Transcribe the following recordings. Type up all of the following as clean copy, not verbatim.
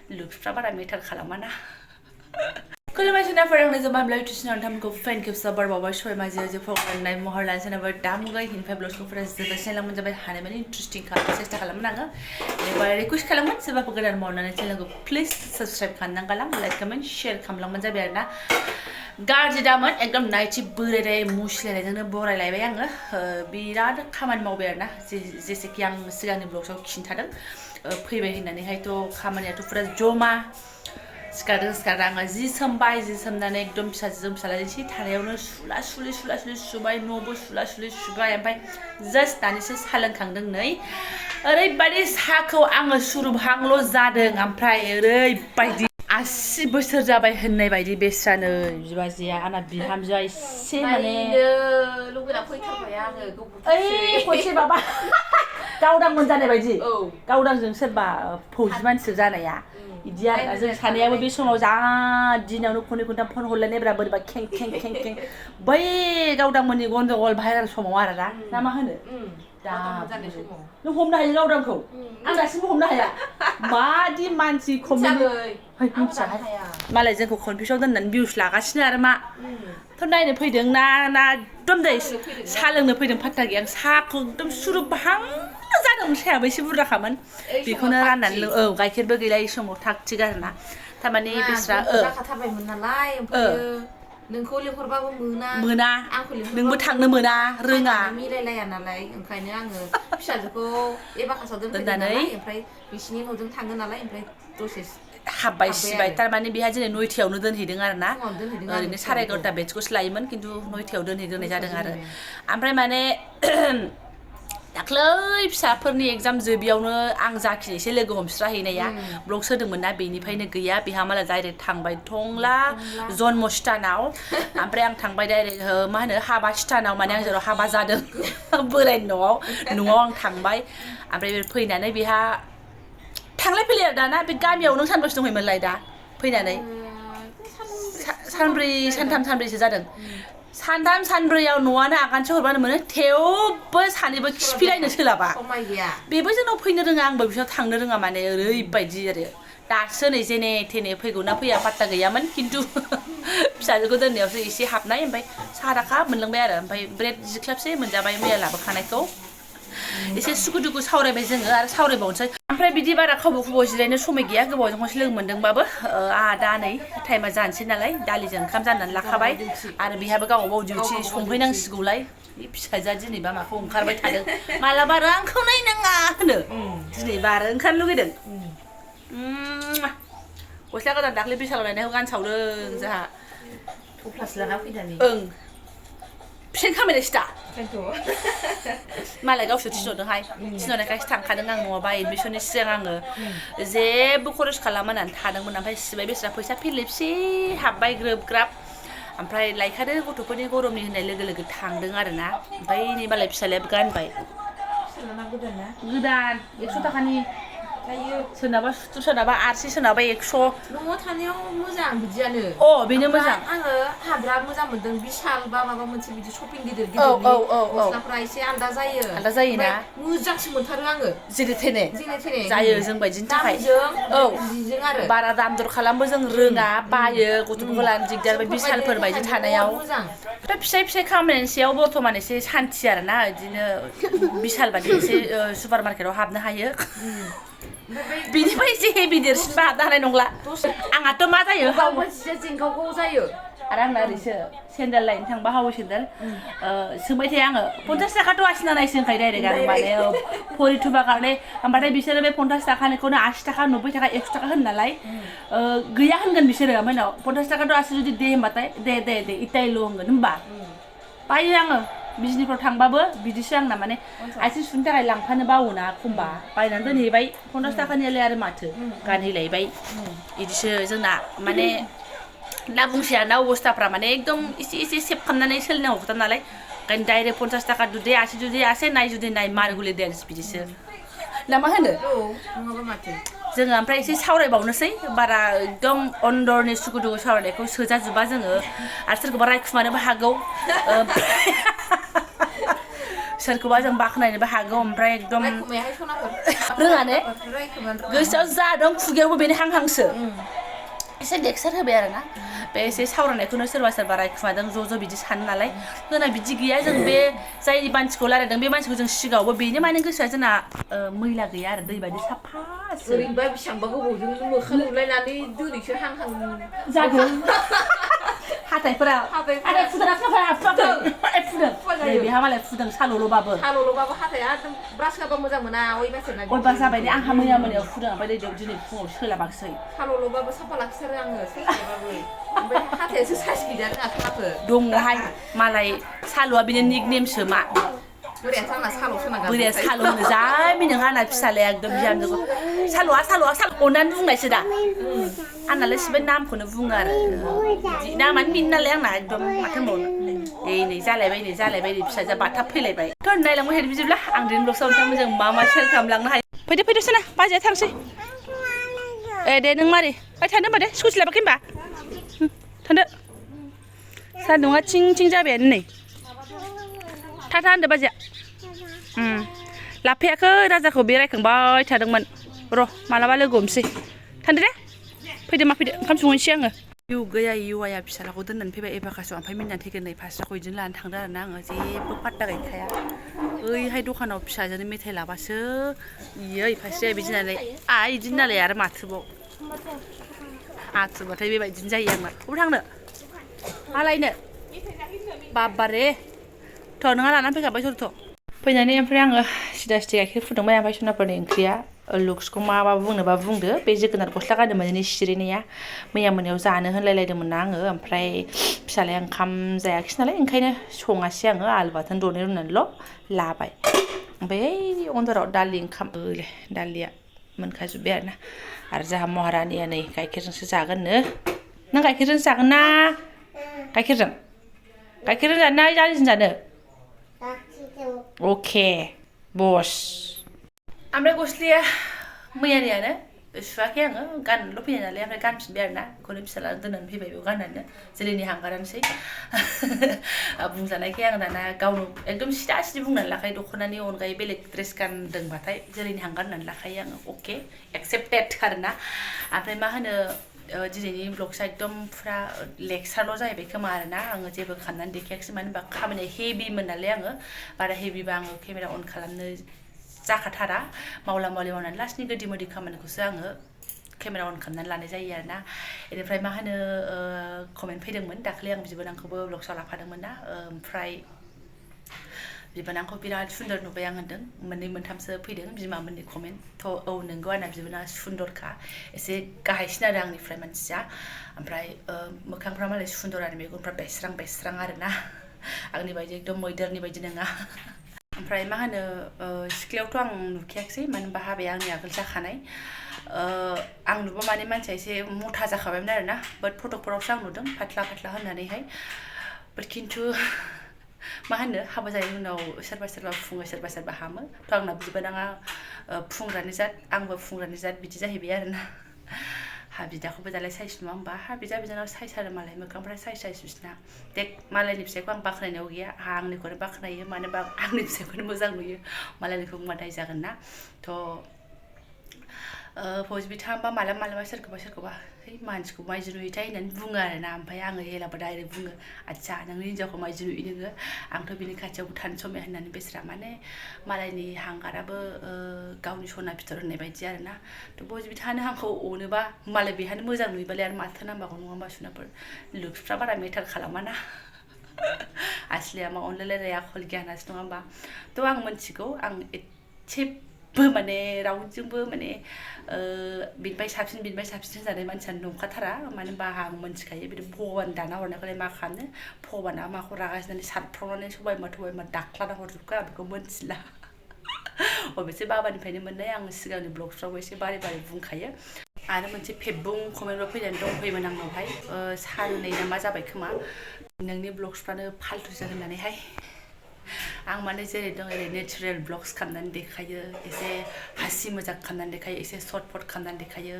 लुक्सफ्रा बारा मेटार खालामा ना खुलुमबाय सोनाफोर आंनो जोबानब्ला इउटिउब नोंथांमोनखौ फेन खेबसा बारबावबाय सय माजे जे फरायनाय महर लानो सोनाबा दामुगाय हिनफाय ब्लग्सफोरा जोबोद चेनेलाव जाबाय हानाय माने इन्टारेस्टिं खालामनो सेस्था खालामोन आङो एबार रिक्वेस्ट खालामोन सोरबाफोर गोदान मावनानै चेनेलखौ प्लिज साबस्क्राइब खालामनांगालां लाइक कमेन्ट शेयार खालामलांबानो जाबाय आरोना गाज्रि दामोन एकदम नाइटि बोरायनाय मुसिलायनायजोंनो बरायलायबाय आङो बिराद खामानि मावबाय आरोना जेसेखि आं सिगांनि ब्लग्सआव खिन्थादों फैबाय होननानैहायथ' खामानियाथ' पुरा जमा सिखारदों आङो जि सोमबाय जि सोमनानै एकदम फिसाजों फिसालाजों एसे थानायावनो सुला सुलि सुबाय न'बो सुला सुलि सुबाय ओमफ्राय जास्ट दानिसो साहा लोंखांदों नै ओरैबायदि साहाखौ आङो सुरुबहांल' जादों ओमफ्राय ओरैबायदि 80 बोसोर जाबाय होननाय बायदि बेस्रानो बिबाजैया आंना बिहामजोआ एसे माने लुगैना फैथारबाय आङो ओइ खनसे माबा गावदां मोनजानाय बायदि गावदांजों सोरबा फौजि मानसि जानाया इदि आरोना जों सानैयाबो बे समाव जा दिनावनो खननै खनथाम फन हरलायनायब्रा बोरैबा खें खें खें खें बै गावदांमोननि गन्दगल भाइराल समाव आरोना ना मा होनो दा नों हमनो हायो गावदांखौ आं दासिमबो हमनो हाया मादि मानसि मालाय जोंखौ कनफिउसाव दोननानै भिउस लागासिनो आरो मा थ' नायनो फैदों ना एकदम दै साहा लोंनो फैदों फात्ता गैया आं साहाखौ एकदम सुरुबहां जादोंमोन साहायाबो एसे बुरजाखामोन बेखौनो राननानै औ गाइखेरबो गैला इ समाव थाग थिग आरोना थारमाने बेस्रा जाखाथारबायमोन नालाय ओमफ्राय नोंखौ लिंहरबाबो मोना आंखौ नोंबो थांनो मोना रोङा मिलायलाया नालाय ओंखायनो आङो फिसाजोखौ एबाकासाव दोननानै ओमफ्राय बिसिनि न'जों थाङो नालाय ओमफ्राय दसे हाबबाय सिबाय थारमाने बेहा दिनै 9थायावनो दोनहैदों आरोना ओरैनो 11:30 बेटसखौसो लायोमोन खिन्थु 9थायाव दोनहैग्रोनाय जादों आरो ओमफ्राय माने दाख्लै फिसाफोरनि एग्जाम जोबियावनो आं जाखिनि एसे लोगो हमस्राहैनाया ब्लग्स होदोंमोन ना बेनिफ्रायनो गैया बेहा माला डाइरेक्ट थांबाय टंला जन्मस्थानाव ओमफ्राय आं थांबाय डाइरेक्ट मा होनो हाबा स्टानाव माने आं जेराव हाबा जादों बोरायनि न'आव आं थांबाय ओमफ्राय फैनानै बेहा थांलाय फैलाय आरो दाना बे गामियाव नों सानबैसे दंहैयोमोनलाय दा फैनानै सानब्रैसो जादों सानथाम सानब्रैयाव न'आनो आगानसे हरबानो मोनो थेवबो सानैबो खिफिलायनो सोलाबा बेबो जोंनाव फैनो रोङा आंबो बिसोरनाव थांनो रोङा माने ओरैबायदि आरो दासो नै जेने थेने फैगौ ना फैया पात्ता गैयामोन खिन्थु फिसाजोखौ दोननायावसो एसे हाबनाय ओमफ्राय साहा दाखा मोनलोंबाय आरो ओमफ्राय ब्रेड जिख्लाबसे मोनजाबाय मैया लाबोखानायखौ एसे सुखु दुखु सावरायबाय जोङो आरो सावरायबावनोसै ओमफ्राय बिदि बारा खावबो खुबाव जिरायनो समाय गैया गोबावजों खनसे लोगो मोन्दोंबाबो आहा दा नै टाइमा जानोसै नालाय दालिजों ओंखाम जाननानै लाखाबाय आरो बेहाबो गावबागाव डिउटि संहैनांसिगौलाय फिसाजोआ दिनैबा माखौ ओंखारबाय थादों मालाबा आरो आंखौ नायनाङा होनो दिनैबा आरो ओंखारनो लुगैदों गस्ला गोदान दाख्लै बिसालाव लायनायखौ गानसावदों जोंहा अफ्लास लाना फैनानै फिसानि खामायनाय सिथा मालाय गावसोर थिनहरदोंहाय थिनहरनायखायसो थांखादों आं नङाबा एडमिसननि सिगां आङो जेबो खरस खालामनानै थादोंमोन ओमफ्राय सिबाय बेस्रा फैसा फेरलेबसे हाबबाय ग्रोब ग्राब ओमफ्राय लायखादो गथ'फोरनि गरमनि होननाय लोगो लोगो थांदों आरोना ओमफ्य नै मालाय फिसालायाबो गानबाय गोदान 100 थाखानि सोरनाबा 70 सोरनाबा 80 सोरनाबा 100 न'आव थानायाव मोजां बिदियानो बेनो मोजां आङो बिराद मोजां मोनदों बिशाल बा माबा मोनसे बिदि शपिं गिदिर गस्लाफ्रा एसे आलदा जायोना मोजांसो मोनथारो आङो जेने थेने जायो जों बायदिनि थाखाय जिजों आरो बारा दाम दर खालामबो जों रोङा बायो गथ'फोरखौ लानो दिगदार बिशालफोर बायदि थानायाव ओमफ्राय फिसाय खामानिनि सायाव बर्थमान एसे सान्थि आरोना बिदिनो बिशाल बायदि एसे सुपार मार्केटाव हाबनो हायो बिनिफ्राय एसे हेभि देरसिनबा हाबनो हानाय नंला आंहाथ' मा जायो जेंगावगाव जायो आरो आंना ओरैसो सेन्देल लायनो थांबा हावै सेन्देल सोंबाय थायो आङो 50 थाखाथ' आसिना नायसो होनखायो डाइरेक्ट आं माने फरि थुबा कारणे ओमफ्राय बिसोरो बे 50 थाखानिखौनो 80 थाखा 90 थाखा 100 थाखा होन नालाय गैया होनगोन बिसोरो ओमफ्राय उनाव 50 थाखाथ' आसि जुदि दे होनबाथाय दे इटाइल' होनगोन होनबा बायो आङो बिजनिफ्राव थांबाबो बिदिसो आंना माने आथिं सुनो थाखाय लांफानो बावोना एखमबा बायनानै दोनहैबाय 50 थाखानियालाय आरो माथो गानहैलायबाय बिदिसो जोंना माने ना बुंसै आरोना अबस्थाफ्रा माने एकदम एसे सेभ खालामनानै सोलिनांगौ खोथा नालाय ओंखायनो डाइरेक्ट 50 थाखा जुदि आसि नाय जुदि नाय मारगुलि देन्स बिदिसो ना मा होनो जोङो ओमफ्राय एसे सावरायबावनोसै बारा एकदम अन्दरनि सुखु दुखु सावरायनायखौ सोजाजोबा जोङो आरो सोरखौबा रायखुमानोबो हागौ सोरखौबा जों बाख्नायनोबो हागौ ओमफ्राय एकदम रायखुमायाहाय सनाफोर रोङा ने रायखुमानो रोङा गोसोआव जा दं खुगायावबो बेनो हांहांसो एसे लेक्सार होबाय आरोना बे एसे सावरायनायखौनो सोरबा रायखुमादों ज' बिदि सानो नालाय जोंना बिदि गैया जों बे जाय मानसिखौ रायलायदों बे मानसिखौ जों सिगाङावबो बेनो माने गोसोआ जोंना मैला गैया आरो दै बायदि साफासो ओरैनोबा बेसेबांबा गोबावजों मोखां नुलायनानै दिनैसो हांहां जागोन हाथायफोरा फुदों बेहा मालाय फुदों साल'ल'बाबो हाथाया एकदम ब्रास होआबा मोजां मोना अयबास जाबाय दे आंहा मोनायाव फुदों ओमफ्राय दिनै फुङाव सोलाबाखिसै साल'ल'बाबो साफा लाखिथारो आङो ससेबाबो ओमफ्राय हाथायासो साइस गैया रोङा सनाखो दङहाय मालाय साल'आ बिनि निक नेमसो मा बोरायासो आंना साल'सो नागा बोराया साल' होनो जा मिनिं आंना फिसालाया एकदम बिहामजोखौ साल'आ अननानै बुंनायसो दा आंनालाय सिबाय नामखौनो बुङो आरो नामानो बेनो नालाय आंना एकदम माथो होनबावनो नै जालायबाय नै फिसाजोआ बाथाब फैलायबाय थ' नायलांबाय थादो बिदिब्ला आं दिनै ब्लगआव नोंथांमोनजों मा सेयार खालामलांनो हायो फैदो सोना बाजैया थांसै दे नों मारै थांदो होनबा दे स्कुटि लाबाखै होनबा थांदो सान्दुङा थिं जाबायानो नै थाथा होनदो बाजैया लाफायाखै राजाखौ बे रायखांबाय थादोंमोन र' मालाबा लोगो हमसै थांदो दे फैदो ओंखाम संहैनोसै आङो इउ गैया इउआया फिसालाखौ दोननानै फैबाय एबाकासआव ओमफ्राय मिनिनानै थैगोन नै फास्राखौ बिदिनो लानानै थांदों आरोना आङो जेबो पात्ता गैखाया ओइहाय दखानाव फिसाजोनो मेथाइ लाबासो इयै फास्राया बिदि नालाय बिदि नालाय आरो माथोबाव आथुरबाथाय बेबायदिनो जायो आंना बबे थांनो मालायनो बाबारे थ' नोंहा लानानै फैखाबाय थ' फैनानै ओमफ्राय आङो सिदा गाइखेर फुदुंबाय ओमफ्राय सनाफोरनि ओंख्रिया लुक्सखौ माबा बुंनोबा बुंदो बे जोगोनार गस्ला गानदोंमोन सिरिनाया मैया मोनायाव जानो होनलायलायदोंमोन ना आङो ओमफ्राय फिसालाया ओंखाम जायाखिसै नालाय ओंखायनो सङासै आङो आलु बाथोन दरनै रुनानैल' लाबाय ओमफ्राय अनदाराव दालि ओंखाम दालिया मोनखाजोब्बाय आरो जोंहा महारानिया नै गाइखेरजोंसो जागोननो नों गाइखेरजोंसो जागोन ना गाइखेरजों जानो ना दालिजों जानो अके बस ओमफ्राय गस्लाया मैयानियानो सुवाखै आङो गाननोल' फैनाय नालाय ओमफ्राय गानफिनबाय आरोना बेखौनो फिसाला दोननानै फैबाय बेयाव गाननानै जोलैनि हांगारानोसै बुंजानायखाय आं दाना गावनो एकदम सिदा बुंनानै लाखायो दख'नानि अनगायै बेलेग ड्रेस गानदोंबाथाय जोलैनि हांगार होननानै लाखायो आङो अके एक्सेप्टेड आरोना ओमफ्राय मा होनो दिनैनि ब्लगसा एकदम फुरा लेक्सारल' जाहैबाय खोमा आरोना आङो जेबो खालामनानै देखायाखिसै मानो होनबा खामानिया हेभिमोन नालाय आङो बारा हेभिबा आङो केमेरा अन खालामनो जाखाथारा मावला मावलि मावनानै लास्टनि गोदि मोदि खामानिखौसो आङो केमेरा अन खालामनानै लानाय जायो आरोना बेनिफ्राय मा होनो कमेन्ट फैदोंमोन दाखालि आं बिबोनांखौबो ब्लगसाव लाफादोंमोन ना ओमफ्राय बिबोनांखौ बिराद सुन्दर नुबाय आं होनदों मोननै मोनथामसो फैदों बिमामोननि कमेन्ट थ' औ नोंगौ आंना बिबोना सुन्दरखा एसे गाहायसिन आरो आंनिफ्राय मानसिया ओमफ्राय मोखांफ्रा मालाय सुन्दर आरो मेगनफ्रा बेस्रां आरोना आंनि बायदि एकदम मैदेरनि बायदि नङा ओमफ्राय मा होनो सिख्लायावथ' आं नुखायाखिसै मानो होनबा हाबाया आंनि आगोल जाखानाय आं नुबा माने मानसिया एसे मथा जाखाबायमोन आरोना बाट फटकफोरावसो आं नुदों पातला होननानैहाय बाट खिन्थु मा होनो हाबा जानायनि उनाव सोरबा फुङो सोरबा हामो थ' आंना बिबोनाङा फुंग्रानि जात आंबो फुंग्रानि जात बिदि जाहैबाय आरोना हा बिदाखौबो दालाय साइस नुवा होमबा हा बिनानाव साइस आरो मालाय मोखांफ्रा साइस बिसिना देख मालायनि फिसाइखौ आं बाख्नायनायाव गैया आंनिखौनो बाख्नायो मानो होनबा आंनि फिसाइखौनो मोजां नुयो मालायनिखौ बुंबा दाय जागोन ना थ' फौज बिथाङा मालाबा सोरखौबा है मानसिखौ माइदि नुयोथाय होननानै बुङो आरोना ओमफ्राय आङो हेलाबा डाइरेक्ट बुङो आदसा नोंनि हिन्जावखौ माइदि नुयो नोङो आंथ' बिनि खाथियावबो थानो समाया होननानै बेस्रा माने मालायनि हांगाराबो गावनि सना फिथर होननाय बायदि आरोना थ' फौज बिथाङानो आंखौ अनोबा मालाय बेहानो मोजां नुयोबालाय आरो माथो नांबावगौ नङा होमबा सुनाफोर लुक्सफ्रा बारा मेटार खालामाना आसलिया मा अनलायलायनाय आखल गियानासो नङा होमबा थ' आं मिथिगौ आं एसेबो माने रावजोंबो माने बिनिफ्राय साबसिन होनजानाय मानसियानो नंखाथारा मानो होनबा आं मिथिखायो बिदि भगबान दाना हरनायखौलाय मा खालामनो भगबाना माखौ रागा जोंनानै सारफ्रावनानै थगायमा दाख्लाना हरजोबखो आं बेखौ मिथिला अबेसे बाबानिफ्रायनो मोननाय आं सिगांनि ब्लगफ्रावबो एसे बारे बुंखायो आरो मोनसे फेबुं कमेन्टबो फैनानै दंफैयोमोन आंनावहाय साननै ना मा जाबाय खोमा नोंनि ब्लग्सफ्रानो फाल्थुसो होननानैहाय आं माने जेरै दं ओरै नेचारेल ब्लग्स खालामनानै देखायो एसे हासि मजाक खालामनानै देखायो एसे सर्ट खालामनानै देखायो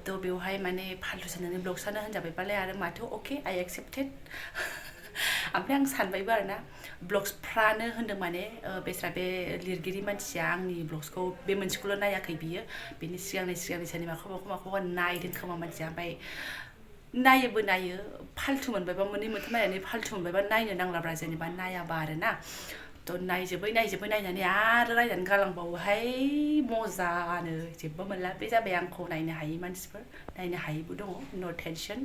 थ' बेवहाय माने फाल्थुसो नोंनि ब्लग्सआनो होनजाबायबालाय आरो माथो अके आइ एक्सेप्टेड ओमफ्राय आं सानबायबो आरोना ब्लग्सफ्रानो होनदों माने बेस्रा बे लिरगिरि मानसिया आंनि ब्लग्सखौ बे मोनसेखौल' नायाखै बियो बेनि सिगांनि माखौबा नायदों खोमा मानसिया ओमफ्राय नायो फाल्थु मोनबायबा मोननै मोनथाम नायनानै फाल्थु मोनबायबा नायनो नांलाब्रा जेनेबा नायाबा आरोना थ' नायजोबै नायनानै आरो नायनानै गालांबावोहाय मजानो जेबो मोनला बे जाबाय आंखौ नायनो हायै मानसिफोर नायनो हायैबो दङ नो टेनसन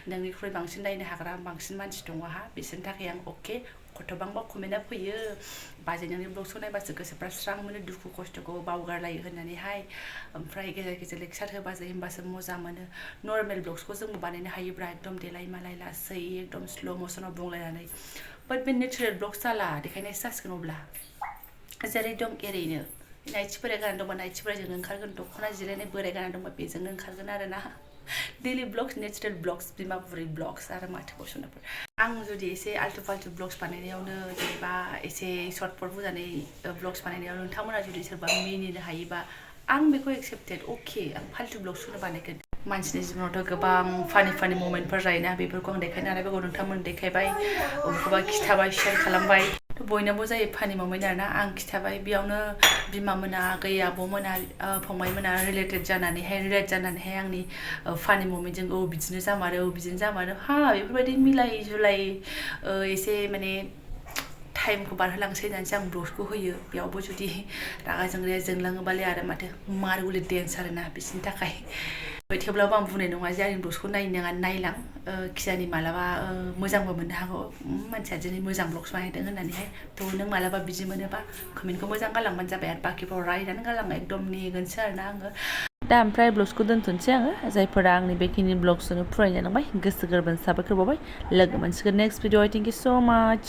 नोंनिख्रुइ बांसिन नायनो हाग्रा बांसिन मानसि दङ आहा बिसोरनि थाखाय आं अके खथ'बांबा कमेन्टआ फैयो बाजै नोंनि ब्लग्सखौ नायबासो गोसोफ्रा स्रां मोनो दुखु खस्थ'खौ बावगारलायो होननानैहाय ओमफ्राय गेजेर लेक्सार होबासो होमबासो मोजां मोनो नर्मेल ब्लग्सखौ जोंबो बानायनो हायोब्रा एकदम देलाय मालाय लासै एकदम स्ल' मोसनाव बुंलायनानै बाट बे नेचारेल ब्लग्स जाला देखायनायसो जासिगोन अब्ला जेरै दं एरैनो नाइटि बोराय गाननानै दंबा नाइटि बोरायजोंनो ओंखारगोन दख'ना जिरायनाय बोराय गाननानै दंबा बेजोंनो ओंखारगोन आरोना डेली ब्लग्स नेचारेल ब्लग्स बिमा बुरै ब्लग्स आरो माथो कुइसनफोर आं जुदि एसे आल्टु फाल्टु ब्लग्स बानायनायावनो जेनेबा एसे सर्ट फट बुजानाय ब्लग्स बानायनायाव नोंथांमोना जुदि सोरबा मिनिनो हायोबा आं बेखौ एक्सेप्टेड अके आं फाल्टु ब्लग्सखौनो बानायगोन मानसिनि जिबनावथ' गोबां फानि मोमेन्टफोर जायोना बेफोरखौ आं देखायनो हानायफोरखौ नोंथांमोन देखायबाय बबेखौबा खिथाबाय शेयार खालामबाय बयनावबो जायो फानि मोमेन्ट आरोना आं खिथाबाय बेयावनो बिमामोना आगै आब'मोना फंबायमोना रिलेट जानानैहाय आंनि फानि मोमेन्टजों बिदिनो जामारो हा बेफोरबायदि मिलाय जुलाय एसे माने टाइमखौ बारहोलांसै होननानैसो आं ब्लग्सखौ होयो बेयावबो जुदि रागा जोंलाङोबालाय आरो माथो मारगुलि डेन्स आरोना बिसोरनि थाखाय थेवब्लाबो आं बुंनाय नङा जे आंनि ब्लग्सखौ नायनो नाङा नायलां खिजानि मालाबा मोजांबो मोननो हागौ मानसिया दिनै मोजां ब्लग्स बानायदों होननानैहाय थ' नों मालाबा बिदि मोनोबा कमेन्टखौ मोजां गालांबानो जाबाय आरो बाखिफ्राव रायनानै गालाङो एकदम नेगोनसो आरोना आङो दा ओमफ्राय ब्लग्सखौ दोनथ'नोसै आङो जायफोरा आंनि बेखिनि ब्लग्सजोंनो फरायनो नांबाय गोसो गोरबोनि साबायखर बावबाय लोगो मोनसिगोन नेक्स्ट भिडिअ थेंक इउ स' माच